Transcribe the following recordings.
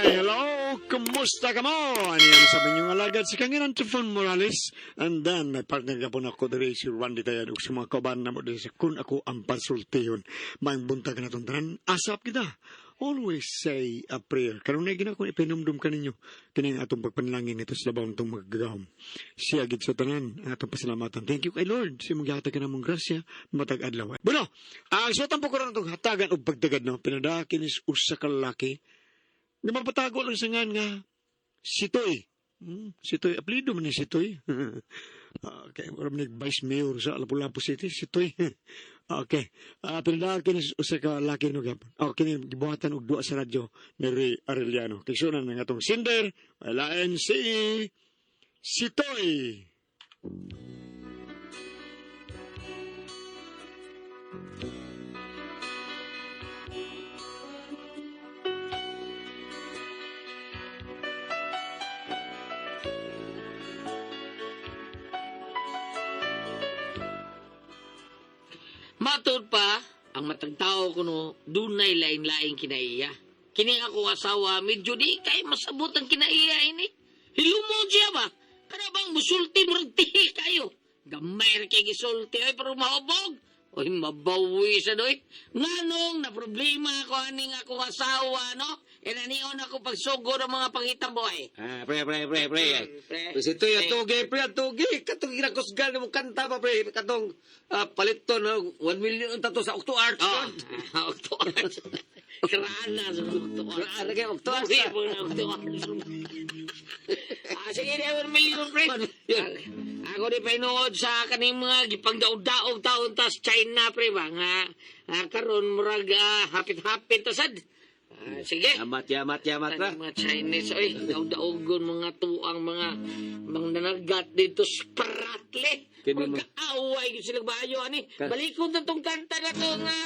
Hello! Kumusta ka mo? Ano yan sa inyong alagad si Kanginan Trifon Morales. And then, may partner ka po na ako diri si Randy Tayad ug sa mga kauban na mo diri sa Kun Ako Ang Pasultihon. Maayong buntag na itong tanan. Asap kita. Always say a prayer. Karon na gina kung ipinumdum kaninyo kining atong pagpanalangin nito sa labaw itong magagahom. Siya gid sa tanan ang atong pasalamatan. Thank you kay Lord. Sa imong gihatag ka namong grasya matag adlaw. Bueno, ang suwatan po karon atong hatagan og pagdagad no. Pinadakin is usa ka lalaki nga mapatago lang sa ngan nga si Toy. Si Toy, apelido man ni si Toy. Okay, mura man ni Vice Mayor sa Lapu-Lapu City, si Toy. Okay. Pinadakin is usa ka lalaki no gyapon. Oh, kini gibuhatan og duwa sa radyo ni Ray Arellano. Kaysunan ng atong sinder, lain si si Toy. Matud pa, ang matag tao kuno dunay lain-laing kinaiya. Kini ako asawa, medyo di kay masabot ang kinaiya ini. Hilumo siya ba? Kana bang musulti murag tihi kayo? Gamay ra kay gisulti oy pero mahubog. Oy mabawi sa doy. Nganong na problema ako aning akong asawa no? Inanion ako pagsugod ang mga pangitabo ay. Ah, pre, pre, pre, pre. Pre. Pre, si Tuy, atugi, pre, atugi. Katong ginakusgan mo kanta pa, pre. Katong paliton, no? 1 million ang tato sa Octo Arts. Oh, Octo Arts. Krana sa Octo Arts. Krana kay Octo Arts, Buhi ah. po na Octo Arts. Ah, sige na, 1 million, pre. Yeah. Ako di painood sa kaning mga gipangdaog-daog taon tas China, pre ba? Nga, karon murag hapit-hapit ta sad. Ah, sige. Yamat, yamat, yamat na. Kaning mga Chinese, oy, daog-daogon mga tuang mga mga nanagat dito spratle. Kini Murag kaaway gyud sila baayo ani. Balikon na tong kanta na to nga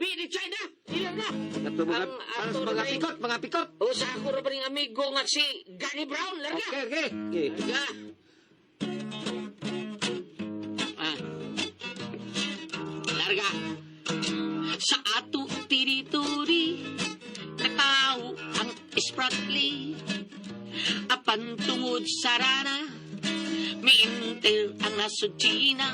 Be the China. Ilan na? Kato mga, Ang para ato sa mga na rin. pikot, mga pikot. O sa ako ra pa ring amigo nga si Gary Brown larga. Okay, okay. Okay. Larga. Ah. Larga. Sa ato tirituri natawo ang Spratly. Apan tungod sa rana, miintil ang nasod China.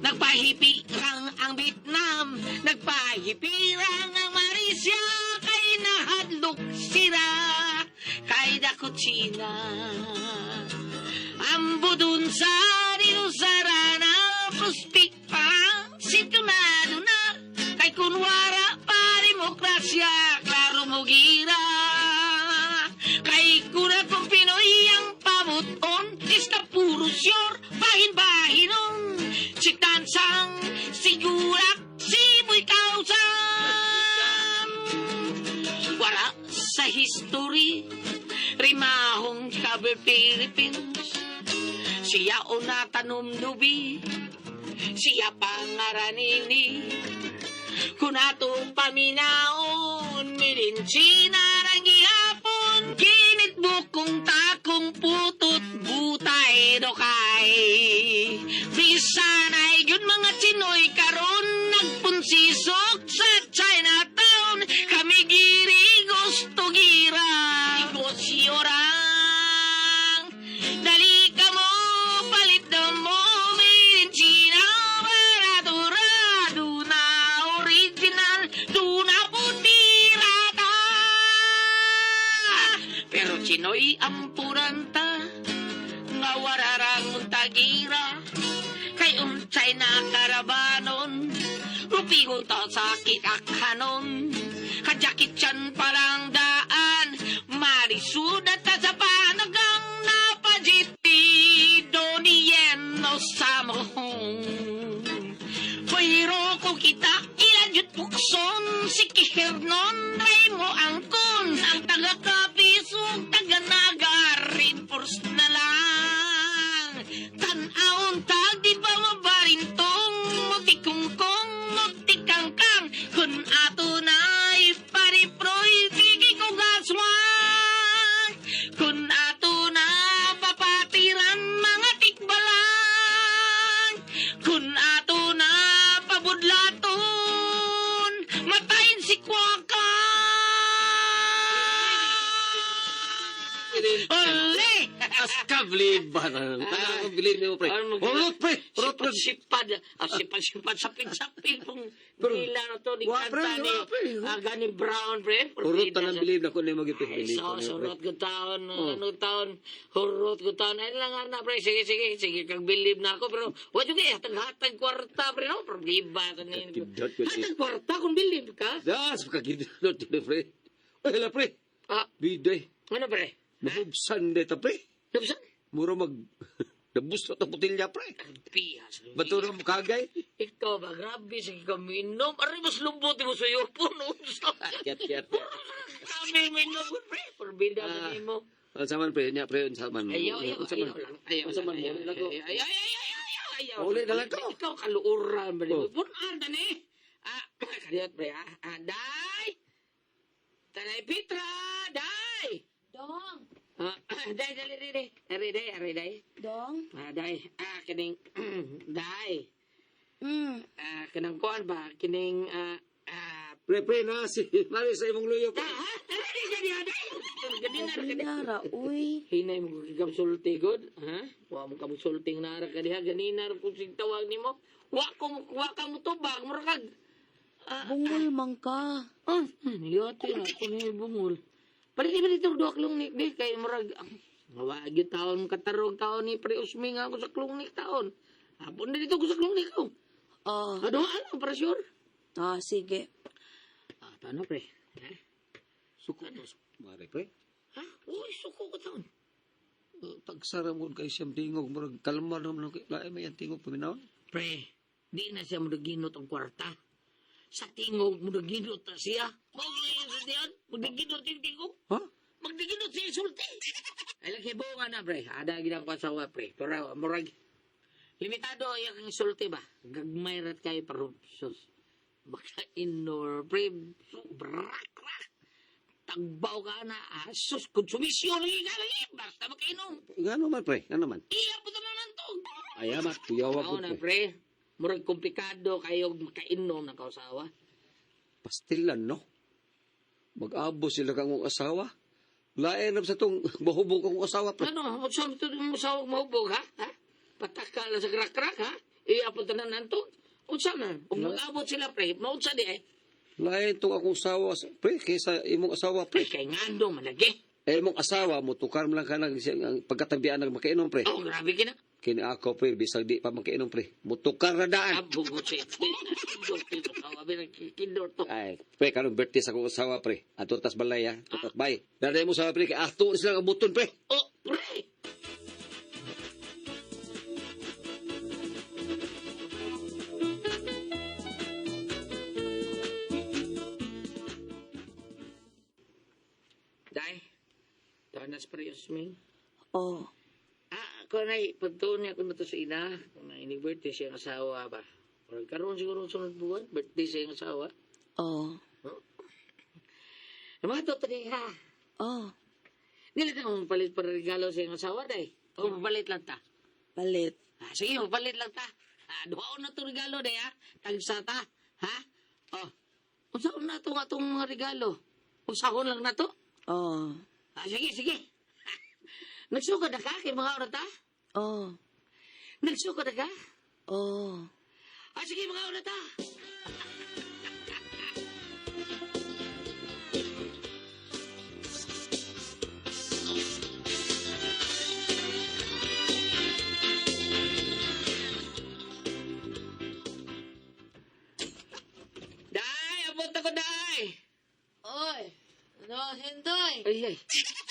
Nagpahipirang ang Vietnam, nagpahipirang ang Malaysia, kay nahadlok sila, kay dako China. Ambo dun sa Rio Sarana, prospect pa, sintunado na, kay kunwara pa demokrasya, klaro mo gira. Kay kuna kung Pinoy ang pabuton, ista puro sure, bahin-bahinon. Si Tansang, sigurak, si Kausan. Wala sa history, rimahong cover Philippines. Siya o natanom nubi, siya pangaranini. Kung ato paminaon, milinsinarang gihapon, kinit bukong takong putot, butay dokay. Bisan ay yun mga Chinoy karon nagpunsisok sa Chinatown, kami giri gusto gira. Negosyo rang, dali ka mo, palit na mo, milinsinarang barato na original, duna putirata. Pero Chinoy ang puranta, nga wararang tagira, kay unsay na karabanon, rupigo ta sa kitakanon, kajakit siyan palang daan, marisudat ta sa panagang napajiti, donien no samahong. Pero kung kita ilan pukson, si Kihernon, ray mo ang kun, ang taga-kapisog, taga-naga, reinforce na lang. Tan-aon tag, di ba mabarintong, mutikungkong, mutikangkang, kun ato na ipariproy, Bilib. Ole! Aska, bilib ba? Tanan akong bilib nimo, pre. Ano, Hurot, pre. Hurot, pre. Sipad, ah, sipad, sipad, sapin, sapin pong Pero, dila na to, ni wa, kanta pre, ni, wa, pre. ah, gani Brown, pre. Hurot tanan bilib na ko nimo gyud, pre. Ay, Bilib so, ko nimo, pre. surot ko taon, Oh. ano taon, hurot ko taon. Ay lang na, pre, sige, sige, sige, kag bilib na ako, pero, wa jud kay, hatag-hatag kwarta, pre, no? Problema, kanin. Kakidot ko si- Hatag kwarta kung bilib ka. Das, kakidot yun, pre. Uy, hala, pre. Ah, Biday. ano, pre? Nabubsan dito, pre. Nabsan? Muro mag... Nabus na itong botilya, pre. Pihas. Bato na mo kagay. Ikaw ba, grabe, sige kami inom. Aray, mas lumbot mo sa iyo po, no? Kiyat, kiyat. Kami minom, pre. Porbida Ah. sa nimo. Ang saman, pre. Nya, pre. Ang saman. Ayaw, ayaw, Ang saman. ayaw lang. Ayaw Ang saman, lang. Ayaw, uli lang ko. ayaw, ayaw, ayaw, ayaw, ayaw. Uli na lang ko. Ikaw, kaluuran, pre. Oh. Punan, tani. Ah, kadiyot, pre, ah. Ah, day! Tanay Petra, day! Dong! Ah, day, dali, dali, dali. Ari, day, ari, day. Dong? Ah, day. Ah, kining, day. Mm. Ah, kanang kuan ba? Kining, ah, ah, Pre, pre, na si Mari sa imong luyo, pre. Ah, ha? Dali, dali, dali. Ganina, ganina. Nara, uy. Hinay mo kang sulti god, ha? Wa mo ka sulting nara ka diha ganina ra kung sig tawag nimo. Wa ko wa ka mo tubag mura kag. Bungol man ka. Ah, yote na ko ni bungol. Palit ba dito duha klungnik di kay murag wa gyud taon katarog taon ni pre Usmi nga ako sa klungnik taon. Hapon na dito ko sa klungnik ko. Ah, Ano ano para sure? ah, sige. Ah, paano pre? Ha? Suko to. Mari, pre. Ha? Uy, suko ko taon. Tagsara mo kay siyang tingog. Murag kalma naman. Lain may ang tingog. Paminaw. Pre, di na siya mudaginot ang kwarta. Sa tingog, mudaginot na siya. Mao na yung sultihan, mudaginot yung tingog. Ha? Magdiginot siya yung sulti. Ay, lagi bunga na, pre. Ada ginang asawa, pre. Pero, murag, limitado yung sulti ba? Gagmay rat kayo, pero, sus, baka inor, pre, brak, rak. Tagbaw ka na, ah, sus, konsumisyon, lagi ka, lagi, basta makainom. Ngano man, pre? Ngano man? Iya po na nantog. Ayamat, kuyawa ko, Ako na, pre. pre. Murag komplikado kayo makainom ng kausawa. Pastilan, no? Mag-abo sila kang asawa. Lain na sa tong mahubog akong asawa, pre. Ano, sa ito mo sa mahubog, ha? Ha? Pataka lang sa krak-krak, ha? Iapon tanan nantog. Unsa man? Kung mag-abot sila, pre, maunsa di eh. Lain tong akong asawa, pre, kaysa imong asawa, Pre, pre. kay ngando malagi. Eh, imong asawa, motukar mo lang ka nag, ang pagkatabian ng makainom, pre. Oh, grabe kina. Kini ako, pre, bisag di pa makainom, pre. Motukar na daan. Abugot siya. Kindor to. Ay, pre, karong birthday sa akong asawa, pre. Ato tas balay, ha? Ato tas bay. Daday mo sa pre, kay ato na silang abuton, pre. Oh, pre! Day, tanas pre Yasmin. Oh, Ah, ako na, pagtuon niya ako na to sa ina. Kung na ini-birthday siya ang asawa ba. Or karoon siguro ang sunod buwan, birthday siya ang asawa. oh, Ang mga to, ha. oh. Dili ka mong palit para regalo sa iyong asawa, day. O papalit lang ta. Palit. Ah, sige, papalit lang ta. Ah, duhaon na to regalo, day, ha? Tagsa ta. Ha? Oh. Unsaon na to nga tong mga regalo? Unsahon lang na to? Oh, Ah, sige, sige. Nagsugod na ka kay mga oras ta? oh, Nagsugod na ka? oh. Ah, sige, mga oras ta. Day, abot ako, day! Oy, ano, Hindoy? Ay, ay.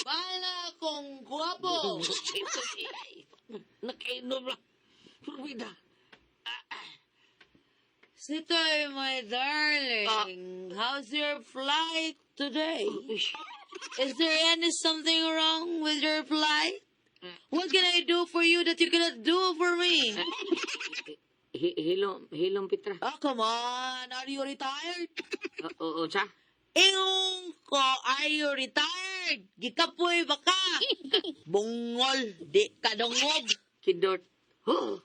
Bahala akong gwapo. Nakainom lang. Purwida. Sitoy, my darling. How's your flight today? Is there any something wrong with your flight? What can I do for you that you cannot do for me? Hilom, hilom, Petra. Oh, come on. Are you retired? Oo, sa? Ingong ko, are you retired? Gikapoy ba ka? Bungol, di ka dungog. Kidort. Oh.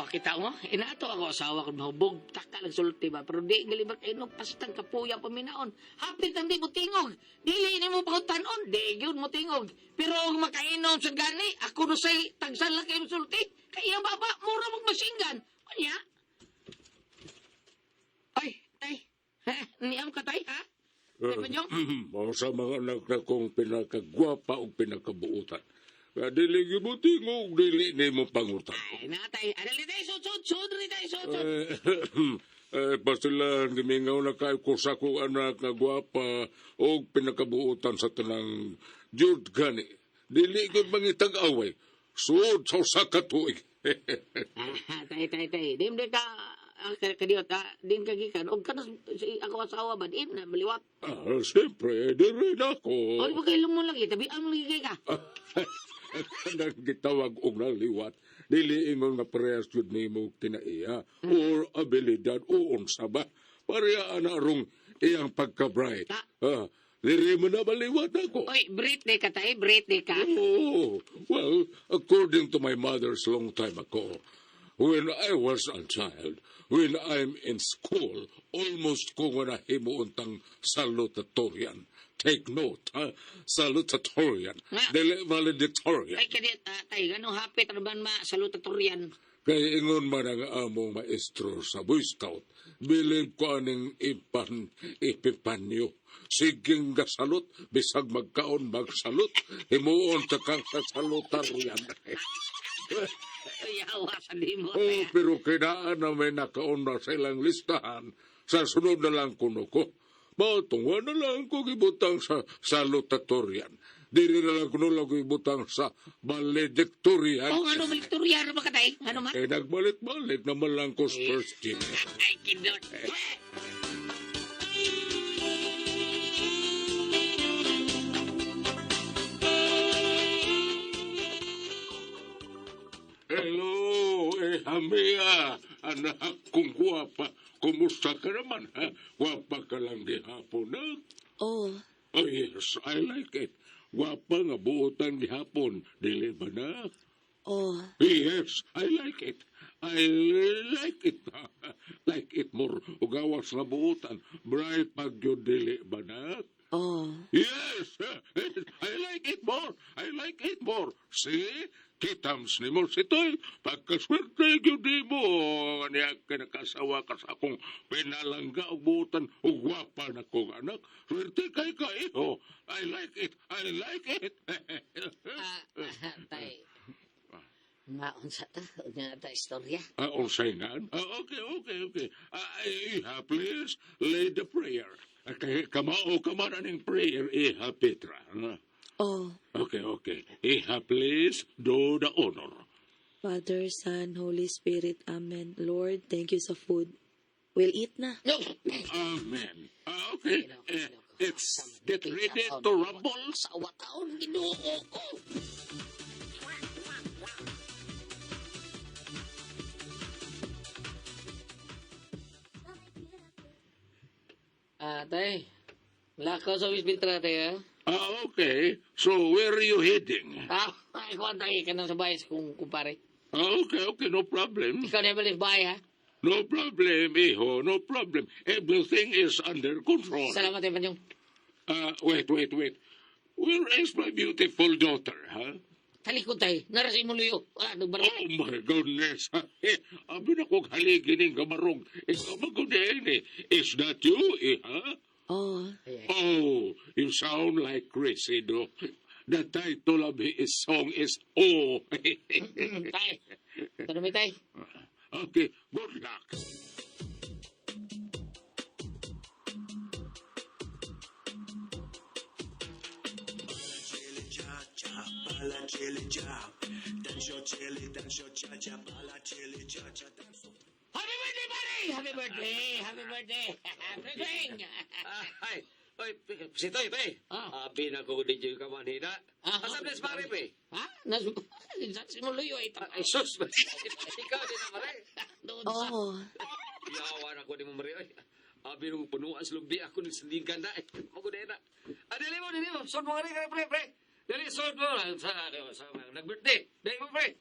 Kita mo, inato ako asawa ko mahubog, taka lang sulti ba, pero di gali ba kayo pastang kapuyang paminaon. Hapit ang di mo tingog, dili ni mo pangutanon, di yun mo tingog. Pero og makainom sa gani, ako no say tagsan lang kayo sulti, kaya baba, mura magmasinggan. Kanya? Ay, tay, ha, niyam ka tay, ha? Tay Panjong? Mao sa mga anak na kong pinakagwapa o pinakabuutan. Kaya dili gyud mo tingog, dili nimo pangutan. Ay, natay, adali tay, sud, sud, sud, rin tay, sud, sud. Eh, eh, pasilan, gimingaw na kayo ko sa akong anak nga gwapa o pinakabuutan sa tanang jud gani. Dili gyud mangitag away. Suod sa usa ka tuig. Ah, tay, tay, tay. Dim di ka, kadiyot, din ka gikan. Og kanas, si ako asawa ba, dim na, maliwat. Ah, siyempre, diri na ako. O, di ba kayo mo lagi, tabian mo lagi kay ka. Kanang gitawag og naliwat, dili ingon nga parehas jud nimo kinaiya or abilidad o unsa ba. Pareha ana rong iyang pagka-bright. Ah, diri mo na maliwat ako. Oy, breathe di ka, tay, breathe di ka. Oh, well, according to my mother's long time ago, when I was a child, when I'm in school, almost ko nga nahimuuntang salutatorian. Take note, ha? Salutatorian. Nga. Dili valedictorian. Ay, kadiyot, tay, ganong hapit, ano ba ma, salutatorian. Kay ingon man ang among maestro sa Boy Scout, bilib ko aning ipan, ipipanyo. Siging gasalot, bisag magkaon magsalot, himuon sa kang sa salutarian. Yawa sa limo. Oh, pero kinaan na may nakaon na sa ilang listahan, sa sunod na lang kuno ko. Mautungwa na lang ko gibutang sa salutatorian. Diri na lang kuno lang ko gibutang sa valedictorian. Oh, ano, valedictorian ba ka, tay? Ano man? Eh, nagbalik-balik naman lang ko sa first year. Ay, kidot. Hello, eh, Hamia, anak kong guwapa. Kumusta ka naman, ha? Guwapa ka lang gihapon, ha? Oh. Oh, yes, I like it. Guwapa nga buotan gihapon. Dili ba na? Oh. Yes, I like it. I like it. Like it more. Ugawas nga buotan. Bright pag yun, dili ba na? Oh. Yes, I like it more. I like it more. See? Kitams ni mo si Toy. Pagkaswerte yun di mo. Niya kinakasawa ka sa akong pinalangga og buotan o gwapa na kong anak. Swerte kay ka, iho. I like it. I like it. Tay. Maunsa ta, unya ta istorya. Ah, unsay nga? Ah, okay. Ah, iha, please, lay the prayer. Okay, kamao ka man aning prayer, iha, Petra. Ah. Oh. Okay. Iha, please, do the honor. Father, Son, Holy Spirit. Amen. Lord, thank you sa food. We'll eat na. No. Amen. Ah, okay. Eh, it's get ready to rumble. Sa taon Ginoo ko. Ah, tay. Lakaw sa Wisbitra, tay, ha? Ah, okay. So, where are you heading? Ah, ikaw tay, ka nang sa bahay sa kung kumpare. Ah, okay, no problem. Ikaw na balis bahay, ha? No problem, iho, no problem. Everything is under control. Salamat, eh, Panjong. Ah, wait, wait, wait. Where is my beautiful daughter, huh? Talikod, tay. Narasin mo luyo. Ah, nagbarang. Oh my goodness. Eh, abi na kong haligi ning kamarong. Ikaw magudin eh. Is that you, eh, huh? Oh. Oh, you sound like Chris, you know. The title of his song is Oh. Tay. Tanong mi, tay. Okay, good luck. Happy birthday, buddy! Happy birthday! Happy birthday! Happy birthday! Ay, oy, si Toy, pre. Ah. Abi na ko DJ ka manhina. Ah. Asa bless pare, pre? Ha? Nas sa mo luyo ay Ay, sus. Ikaw din na, mare. Doon sa Oh. Yawa na ko ni mo, mare. Oy. Abi nung punuan sa lubi ako ng siligan na. Eh, Maguday na. Ah, dili mo, dili mo. Sod mo nga rin, pre, pre. Dili, sod mo. Sa, sa, nag-birthday. Dili mo, pre.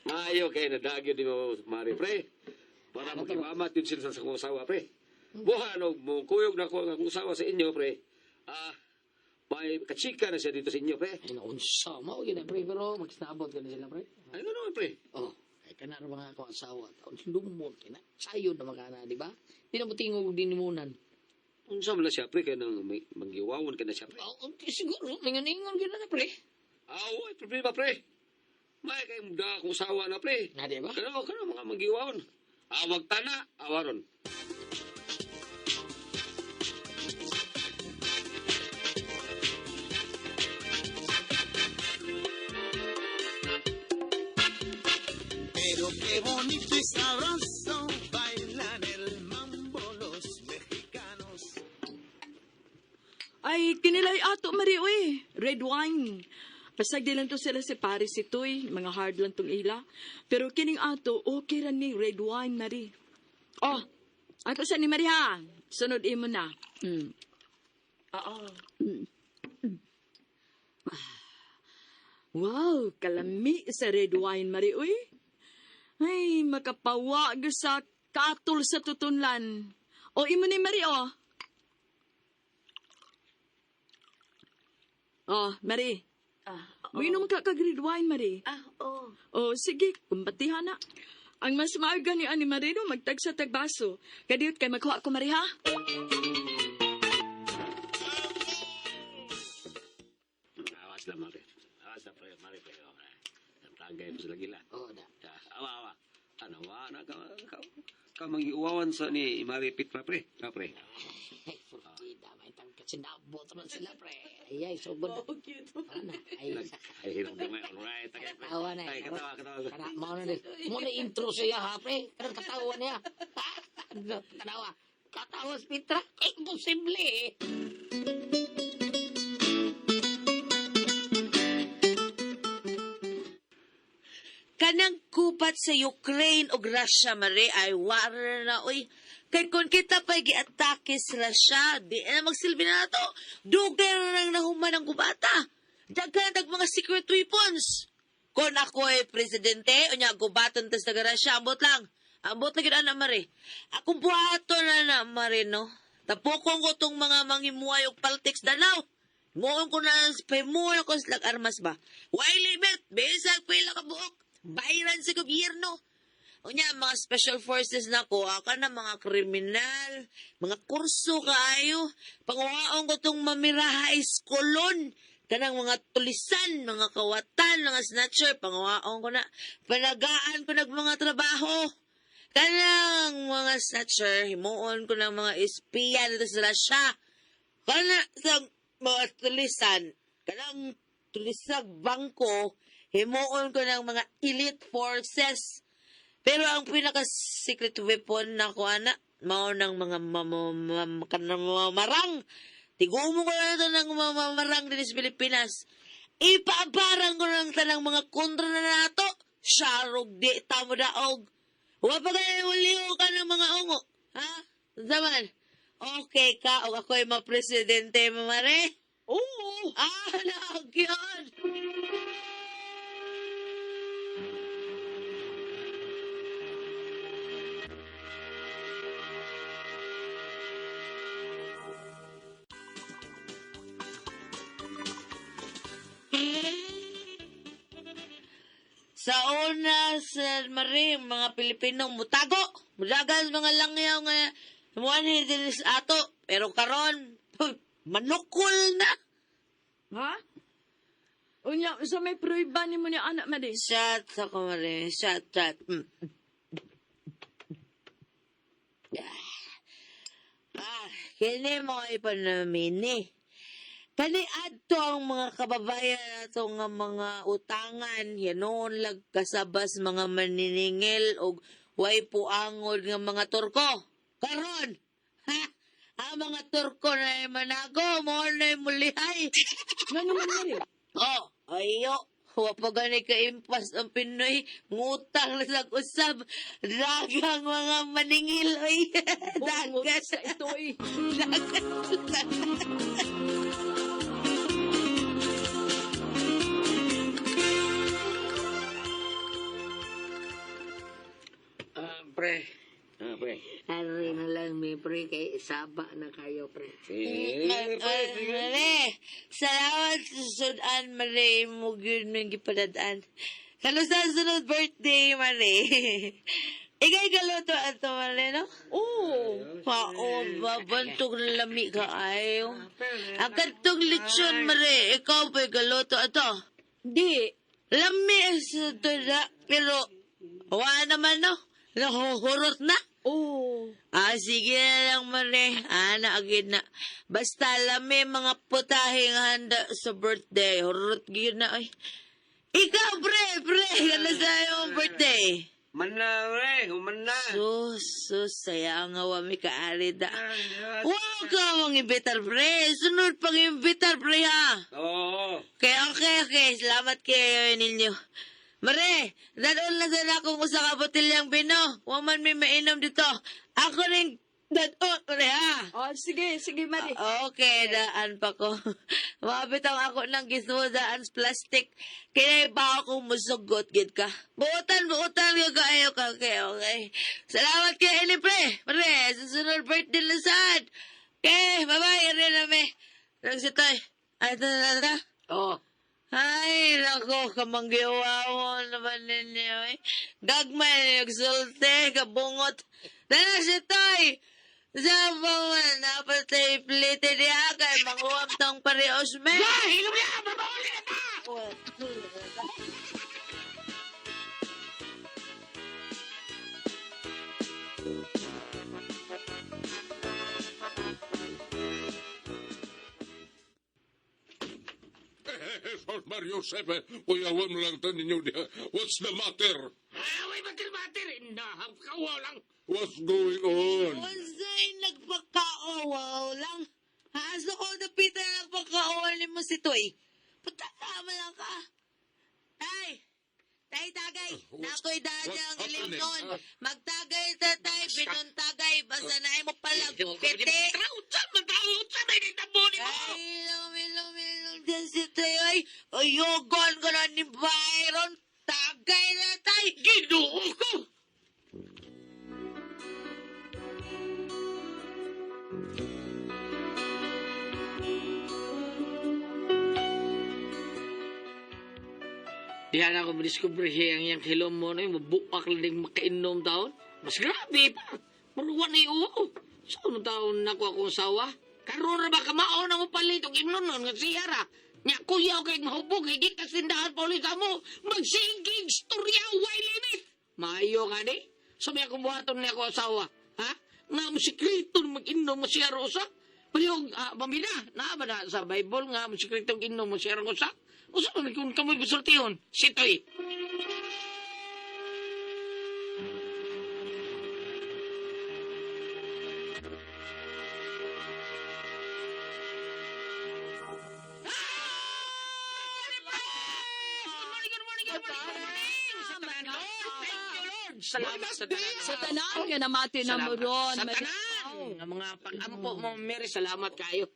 Maayo kay nadagyo di mo, Mari, pre. Para makimamat yun sila sa akong asawa, pre. Buhan og mo kuyog na ko ang akong asawa sa inyo, pre. Ah, may katsika na siya dito sa inyo, pre. Ay, naunsa. Mao gyud na, pre. Pero magsinabot ka na sila, pre. Ano naman, pre? Oh, ay kana ra mga akong asawa. Taon lumot na. Sayo na makana, di ba? Di na mo tingog dinimunan. Unsa man na siya, pre, kay nang may manggiwawon ka na siya, pre. Oh, okay, siguro ningon-ingon gyud na, pre. Ah, way problema, pre. May kay muda akong asawa na, pre. Na, di ba? Kano, kano mga manggiwawon. Awag tana, awaron. Pero qué bonito y sabroso bailan el mambo los mexicanos. Ay, kinilay ato, Mari, uy. Red wine. Pasag di lang to sila si Paris itoy, mga hard lang tong ila. Pero kining ato, okay ra ni red wine, Mari. Oh, ato sa ni Mari ha. Sunod imo na. Oo. Wow, kalami sa red wine, Mari, uy. Ay, makapawa gyud sa katol sa tutunlan. O, imo ni Mari, oh. Oh, Mari. Ah, Uinom ka kag red wine, Mari. Ah, oo. Oh, sige, kumbatihan na. Ang mas maaga ni ani Mari no, magtagsa tagbaso. Kadiyot kay magkuha ko, Mari, ha? Awas na, Mari. Awas na, pre. Mari, pre. Okay. Ang tagay pa sila gila. Oh, na. Ah, awa, awa. Ano, wa na ka, ka, ka mangiuwawan sa ni Mari Pitra, pre. Ah, pre. Ay, Florida, may tang kasinabot man sila, pre. Ay, ay, so good. Oh, cute. Ano na? Ay, Ay, hinog gamay. Alright. Tagay, pre. Katawa na. Ay, katawa, katawa. Kana, mao na din. Mo na intro siya, ha, pre. Kanang katawa niya. Ha? Katawa. Katawa si Petra. Ay, imposible, eh. Kanang kupat sa Ukraine ug Russia mare ay war na oy. Kay kung kita pa giatake sa Russia, di na magsilbi na nato. Dugay na nang nahuman ang gubata. Daghan tag mga secret weapons. Kung ako ay presidente, unya gubaton tas taga Russia, ambot lang. Ambot lang gyud ana mare. Akong buhaton na na mare no. Tapokon ko tong mga manghimuay og politics danaw. Muon ko na pahimuon ko sa armas ba. Why limit? Bisag pila ka buok. Bayaran sa gobyerno. Unya, mga special forces na ko, aka na mga kriminal, mga kurso kaayo. Panguhaon ko tong mamiraha eskolon. Kanang mga tulisan, mga kawatan, mga snatcher, panguhaon ko na. Panagaan ko nag mga trabaho. Kanang mga snatcher, himuon ko ng mga espiya dito sa Russia. Kana sa mga tulisan, kanang tulisag bangko, himuon ko ng mga elite forces. Pero ang pinaka-secret weapon na ko, ana, mao ng mga mamamarang. Tigumo ko na ito ng mamamarang din sa Pilipinas. Ipabarang ko ng tanang mga kontra na nato. Sharog di tamo daog. Wa pa kayo uliho ka ng mga ungo. Ha? Zaman. Okay ka o ako'y mapresidente, mamare? Oo. Ah, nagyan! Sa una sa Marie, mga Pilipino mutago, mudagan mga langyaw nga muanhi din sa ato, pero karon manukol na. Ha? Unya, sa may pruiba ni mo ni anak, Mari. Shot ako Marie, shot, shot. Ah, kini mo ipanamini. Kani adto ang mga kababayan nato nga mga utangan, yanon lag kasabas mga maniningil og way puangod nga mga Turko. Karon, ha? Ang mga Turko na manago, mo na mulihay. Nga naman, Mari. Oh, ayo. Wa pa gani ka impas ang Pinoy. Ngutang na sa usab. Dagang mga maningil. Oy. Bungot Dagan. sa ito, eh. Dagan. Saba na kayo, pre. Sige, pre, sige. Mare, salamat sa sudan, Mare. Mo gyud mong gipadad-an. Kano sa sunod birthday, Mare? Ikay galuto ato, Mare, no? Oh. Pao, babantog na lami ka ayo. Ang kantong lechon, Mare, ikaw pa'y galuto ato. Di. Lami sa tula, pero wala naman, no? Nahuhurot na. Oh. Ah, sige na lang, Mare. Ah, naagid na. Basta lami mga putahe nga handa sa birthday. Hurot gyud na, ay. Ikaw, pre, pre, ano sa iyong birthday? Man na, pre. Human na. Sus, sus, saya nga wa mi kaari da. Wow ka mong imbitar, pre. Sunod pang imbitar, pre, ha? Oo. Okay, okay, okay. Salamat kayo ninyo. Mare, dadon lang sana akong usa ka botilyang bino. Wa man may mainom dito. Ako rin dadon, pre, ha? Oh, sige, sige, Mari. Okay, daan pa ko. Mabitaw ako ng gisudaan sa plastic. Kaya pa ako musugot, gid ka. Buotan, buotan ko kayo ka. Okay, okay. Salamat kay Eli, pre. Pre, susunod birthday na saan. Okay, bye-bye. Ere na me. Nagsitoy. Ay, ito na, na. Oh. Ay, nako, kamanggiwawo naman ninyo eh. Gagmay, nagsulte, kabungot. Dala si Toy! Sa mga napatay plite niya kay manguam tong pareos me. Ay, hilom niya! Babawali na ta! Sos Mario Sepe, kuyawan mo lang ta ninyo diha. What's the matter? Ay, batir-batir! Inahap ka, lang. What's going on? Unsay nagpakaawaw lang. Ha, so ko na Peter nagpakaawaw ni mo si Toy. Pataka lang ka. Tay! Tay, tagay! Nakoy daan What's ang happening? ilimnon. Magtagay ta tay, binuntagay. Basta na mo palag. Pete! Unsa man tao, unsa may nagtabo ni mo? Ay, ilong, ilong, ilong dyan si Tay. Ay, ayugon ko na ni Byron. Tagay na tay! Ginoo ko! Diyan ako madiscover siya ang iyang hilom mo na yung mabuak lang din makainom taon. Mas grabe pa. Maruwan na yung uo. Saan mo taon na ako akong sawa? Karoon na ba kamao na mo palit og imnon nun nga siyara? Nya kuya kay mahubog, higit ka sindahan pa ulit mo. Magsigig storya, why limit? Maayo ka di. Sabi akong buhaton niya ako asawa. Ha? Nga mo sikreto mag-inom mo siya rosa? Palihog, pamina, naa ba na sa Bible nga mo sikreto inom mo siya rosa? Usa man kung kamoy gusultihon, sitoy. Good morning, good morning, good morning. Sa tanan, Lord. Thank you, Lord. Salamat sa tanan. Sa tanan nga namati na mo Salamat. ron. Sa Mari. tanan nga mga pag-ampo mo, Mary, salamat kayo.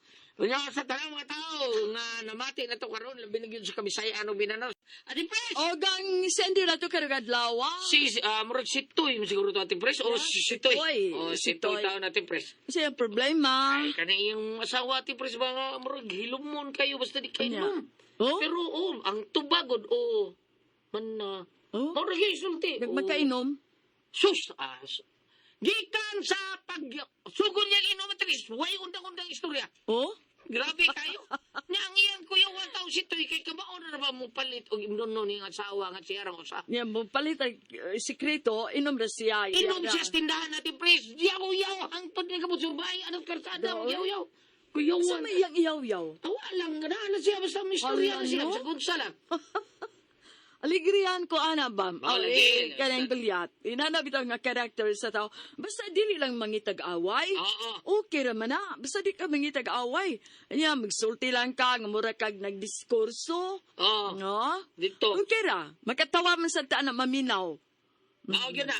Unya sa tanan mga tao nga namati na to karon labi na gyud sa Kabisaya ano Mindanao. Ati Pres. O gang send na to karong adlaw. Si murag si Tuy mo siguro to Ate Pres o si si Tuy. Tuy. O si Si Tuy Tuy. tao natin Pres. Kasi ang problema. Ay kani iyong asawa Ate Pres ba nga murag hilumon kayo basta di kayo Unya. inom. Oh? Pero oh, ang tubagod oh man na Oh? murag yung sulti. Oh. Nagmagkainom? Sus! Gikan sa pag sugod niya inom atris, way undang-undang istorya. Oh? Grabe kayo. Nya ang iyang kuya wa taw si Tuy kay kamao na ba mo palit og imnon ni nga asawa nga siya ra usa. Yan, mo palit ang sikreto, inom na siya. Inom siya sa tindahan natin, pres. Yaw yaw hangtod ni kabot sa bahay anong karsada Doon? yaw yaw. Kuyawan. Sa may iyang iyaw-yaw. Tawa lang na na siya basta may istorya na Ala, siya no? sa kunsa lang. Aligrihan ko, ana ba? Mao lagi. Kanang bilyat. Inana bitaw nga character sa tao. Basta dili lang mangitag-away. Oo. Okay ra man na. Basta di ka mangitag-away. Anya, magsulti lang ka, nga mura kag nagdiskurso. Oo. No? Dito. Okay ra. Makatawa man sa taan na maminaw. Mao gyud na.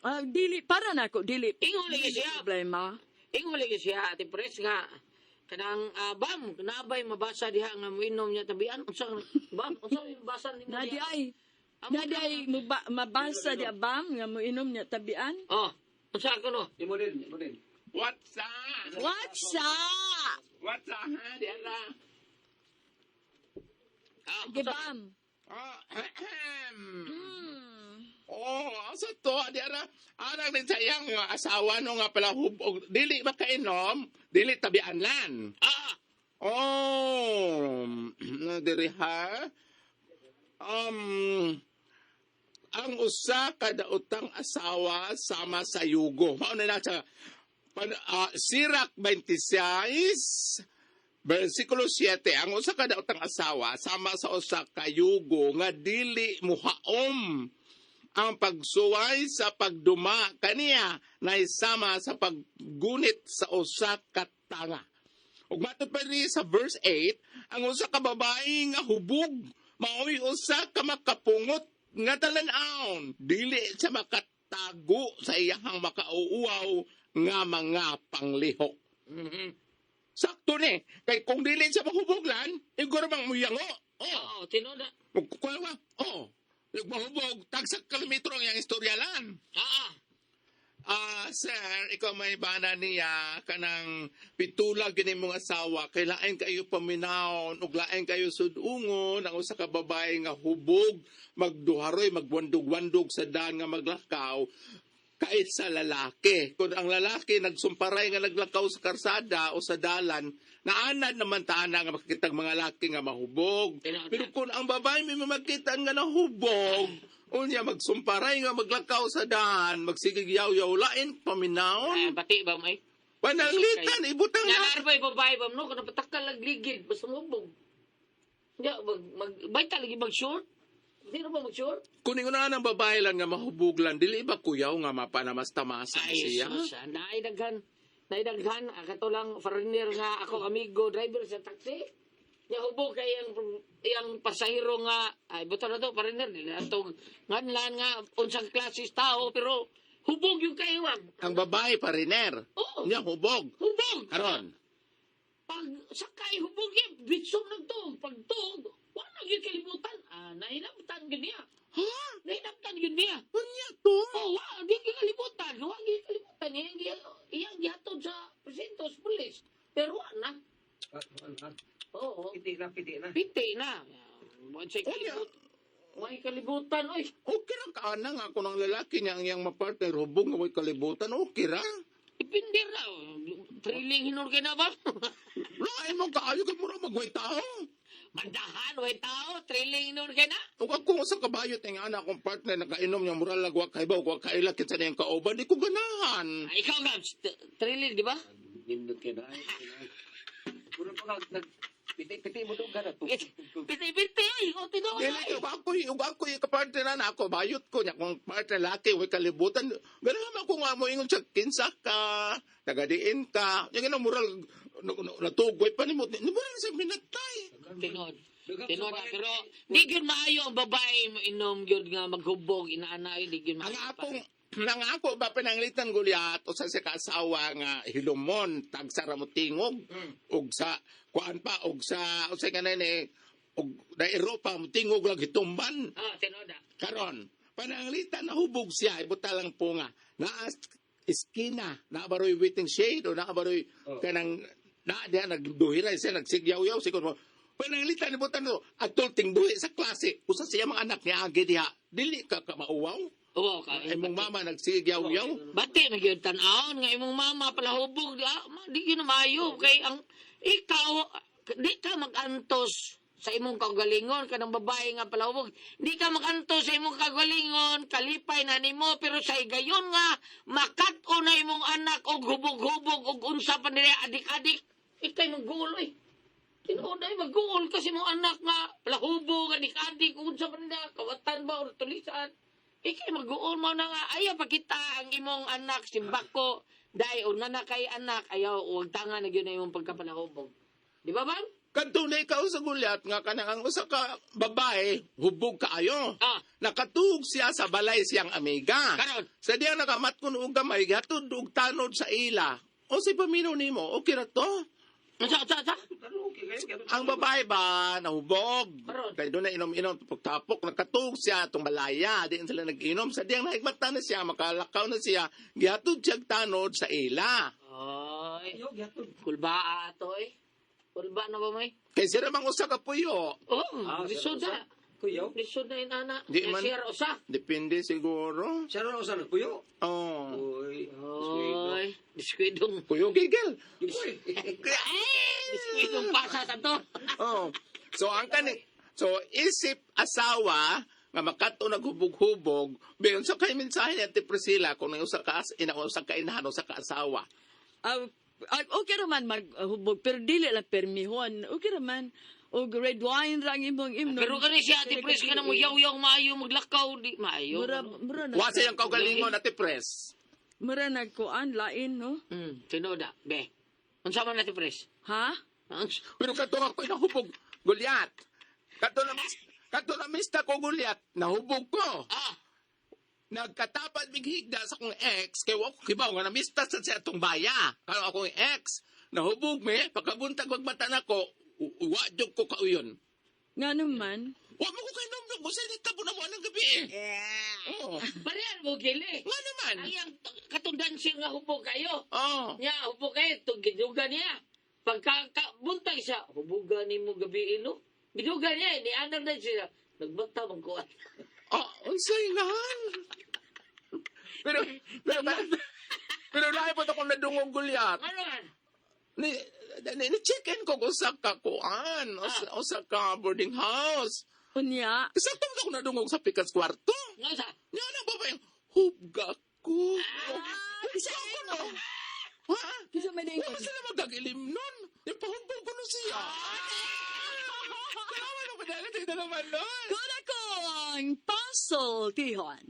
Ah, dili, para na ako, dili. Ingon lagi siya. Problema. Ingon lagi siya ate pres nga kanang bam nabay mabasa diha nga moinom niya tabian unsa bam unsa may mabasa nimo Nadi diha? ay. Amo Nadi ay mabasa di abam nga moinom niya tabian. Oh, unsa ako no? Imo din, imo din. What's up? What's up? What's up, ha? Di ara. Ah, Gibam. Ah, ahem. Oh, asa to? Di ara. Anak din sa iyang asawa no nga pala hubog. Dili makainom, dili tabian lan. Ah, Oh, diri ha. Um, ang usa ka daotang asawa sama sa yugo. Mao na na siya. Sirak 26, versikulo 7, ang usa ka daotang asawa sama sa usa ka yugo nga dili muhaom ang pagsuway sa pagduma kaniya na isama sa paggunit sa usa ka tanga. Ug matod pa rin sa verse 8, ang usa ka babae nga hubog maoy usa ka makapungot nga talan-aon, dili siya makatago sa iyahang makauuaw nga mga panglihok. Mhm. Sakto ni, kay kung dili siya mahubog lan, iguro bang muyango. Oh, Oo, tinuod na. magkukuha. Oh, mahubog, tagsak kilometro ang iyang istorya lan. Ah, Ah, sir, ikaw may bana niya kanang pitulag gini mong asawa, kay lain kayo paminawon ug lain kayo sudungon ang usa ka babae nga hubog, magduharoy, magwandog-wandog sa daan nga maglakaw kaysa lalaki. Kung ang lalaki nagsumparay nga naglakaw sa karsada o sa dalan, naanad naman taana nga makikitang mga laki nga mahubog. Tinuod na. Pero kung ang babae may makita nga nahubog, unya magsumparay nga maglakaw sa daan, magsigig yaw-yaw lain ah, paminawon. bati ba may? Pananglitan, ibutang na. Nanarbay babae ba no kana patakal ligid basta mubog. Ya mag mag bay lagi mag short. Di na ba mag short? Kuning una ng babae lang nga mahubog lang, dili ba kuyaw nga mapanamas-tamasa Ay, siya? sus, ah, naay daghan. Naay daghan ah, kato lang foreigner nga ako amigo driver sa taxi. Nya hubog kay ang iyang pasahero nga ay buta na to foreigner di na to nganlan nga unsang klase tao pero hubog yung kaiwang. Ang babae pariner. Oo. Nya hubog. Hubog. Karon. Pag sakay hubog yun, bitsom ng tuog. Pag tuog, wala gyud kalibutan. Ah, nahinabtan gyud niya. Ha? Nahinabtan gyud niya. Unya to? Oh, wa, di gyud kalibutan. Wa gyud kalibutan. Iyang gihatod sa presinto sa pulis. Pero wa na. Oo. Piti na, piti na. Piti na. Wa siya Unya. kalibutan. Wa kalibutan, oy. Okay ra ka ana nga kung ang lalaki niya ang iyang mapartner hubog nga way kalibutan, okay ra. Ipindir na. Thrilling hinur kay na ba? Lain mo kaayo kay mura magway tao. Mandahan, way tao. Thrilling hinur kay na. Ug ako sa kabayot ng anak akong partner nakainom niya mura lag wa kaibaw wa kaila kinsa niyang kauban di ko ganahan. Ah, ikaw, Gabs. Thrilling, di ba? Nindot kayo na. Ay, Puro pa ka, nag, piti-piti mo doon ka na. Piti-piti, oy. O, tinuod, Dili oy. ug ako ug ako kapartner na ako bayot ko niya kung partner laki way kalibutan. Ganahan ako nga mo ingon sa kinsa ka, tagadiin ka. Yung ina mural natugoy pa nimo. Ni mura sa minatay. Tinuod. Tinuod na, pero di gyud maayo ang babae mo inom gyud nga maghubog inaana di gyud Ang maayo. akong nang ako ba pinanglitan Goliat usa sa kaasawa nga hilumon tagsara mo tingog og sa kuan pa og sa usa nga nene og na Europa mo tingog lang hitumban Ah, tinuod na. karon pananglitan nahubog siya ibuta lang po nga naa iskina naa baroy waiting shade o naa baroy kanang naa diha nagduhiray siya nagsigyaw-yaw sikon mo pananglitan ibutan no atol tingbuhi sa klase usa siya mga anak niya agi diha dili ka ka mauwaw. Oo, ka. Ay mong mama nagsigyaw-yaw. Bati man gyud tan-awon nga imong mama pala hubog di, ah, di gyud na maayo kay ang ikaw di ka magantos sa imong kaugalingon kanang babae nga palahubog di ka magantos sa imong kaugalingon kalipay na nimo pero sa higayon nga makat-on na imong anak og hubog-hubog og unsa pa nila adik-adik ikay magguol oy. Tinuod ay magguol kasi mong anak nga palahubog adik-adik unsa pa nila kawatan ba or tulisan. Ikay magguol mo na nga ayaw pakita ang imong anak simbako dai una na kay anak ayaw wag tanga na gyud na imong pagkapalahubog. Di ba bang? Kadto na ikaw sa gulyat nga kanang ang usa ka babae hubog kaayo. Ah. Nakatuog siya sa balay siyang amiga. Karon. Sa diya nakamat kun og gamay gihatod og tanod sa ila. O si paminaw nimo, okay ra to. Unsa unsa unsa? Ang babae ba nahubog? Karon. Kay doon na inom-inom tapok-tapok nakatuog siya atong balaya, di sila nag-inom. Sa diyang nahigmata na siya, makalakaw na siya, gihatod siya og tanod sa ila. Oy. Ayaw, gihatod. Kulba ato eh. Kulba na ba may? Kay sira mang usa ka puyo. Oh, Ah, lisod siya na. Kuyo? Lisod na inana. Di man- Siya usa. Depende siguro. Siya rin usa nagpuyo. Oh. Uy. Oy, diskuidong. Puyo gigil. Uy. Diskuidong pasa sa to. Oh. So ang kani So isip asawa nga makato naghubog-hubog, bayon sa kay mensahe ni Ate Priscilla kung nang usa ka ina usa ka inahan usa ka asawa. Okay raman maghubog pero dili lang permihon. Okay raman. Og red wine ra ang imong imnon. Pero kani siya Ate Pres ka na mo yaw-yaw maayo maglakaw di maayo. Mura mura na. Wa sa iyang kaugalingon, Ate Pres. Mura nagkuan lain no. Tinuod na, be. Unsa man Ate Pres? Ha? Pero kato ako nahubog Goliath. Kato na mista ko Goliath, nahubog ko. Ah, Nagkatapad mig higda sa akong ex kay wa ko kibaw nga namista sa siya atong baya. Karon akong ex nahubog me pagkabuntag magmata nako wa jud ko kauyon. Nga naman. Wa mo ko kainom ko sa nitabo na mo anang gabi eh. Oo. Barian mo gili. Nga naman. Ang iyang katong dancing nga hubog kayo. Oo. Nya hubog kayo tong giduga niya. Pagka ka, buntag siya, hubugan nimo gabi no. Giduga niya ni andar na siya. Nagbata man ko. Oh, unsay nga. Pero pero pero lahi po to kung nadungog Goliath. Ano man? Ni check-in ko kung sa kakuan, o sa ka boarding house. Unya. Sakto mo ako nadungog sa pikas kwarto. Nga sa? Nga na ba ba yung hubga ko? Hubga ko no? Ha? Kinsa may Wala ningon? sila magagilim nun. Yung pahumbog ko nun siya. Kailangan mo ba dahil ito naman nun? Kuna ko ang puzzle tihon.